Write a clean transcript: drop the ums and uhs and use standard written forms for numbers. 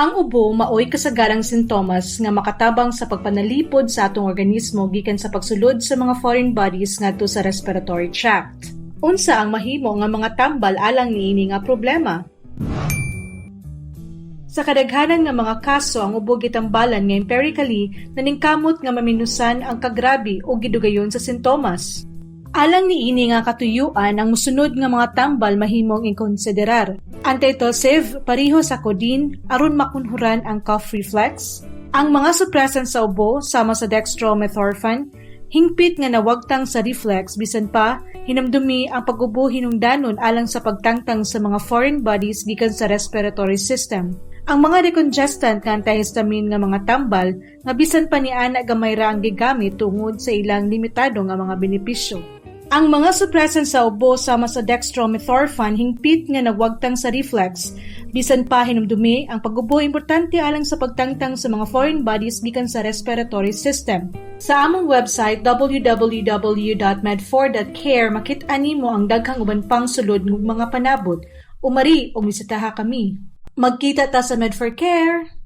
Ang ubo maoy kasagarang sintomas nga makatabang sa pagpanalipod sa atong organismo gikan sa pagsulod sa mga foreign bodies ngadto sa respiratory tract. Unsa ang mahimo nga mga tambal alang niini nga problema? Sa kadaghanan nga mga kaso, ang ubo gitambalan nga empirically naningkamot nga maminusan ang kagrabe o gidugayon sa sintomas. Alang niini nga katuyuan, ang mosunod nga mga tambal mahimong ikonsiderar: Antitussive, pareho sa codeine, aron makunhuran ang cough reflex. Ang mga suppressant sa ubo, sama sa dextromethorphan, hingpit nga nawagtang sa reflex. Bisan pa, hinumdumi ang pag-ubo hinungdanon alang sa pagtangtang sa mga foreign bodies gikan sa respiratory system. Ang mga decongestant nga antihistamine nga mga tambal nga bisan pa niana gamay ra ang gigamit tungod sa ilang limitado nga mga benepisyo. Ang mga suppressant sa ubo sama sa dextromethorphan hingpit nga nagwagtang sa reflex. Bisan pa, hinumdumi ang pag-ubo importante alang sa pagtangtang sa mga foreign bodies gikan sa respiratory system. Sa among website www.med4.care makit-an nimo ang daghang uban pang sulod ug mga panabot. Umari ug bisitaha kami. Magkita ta sa Med4 Care.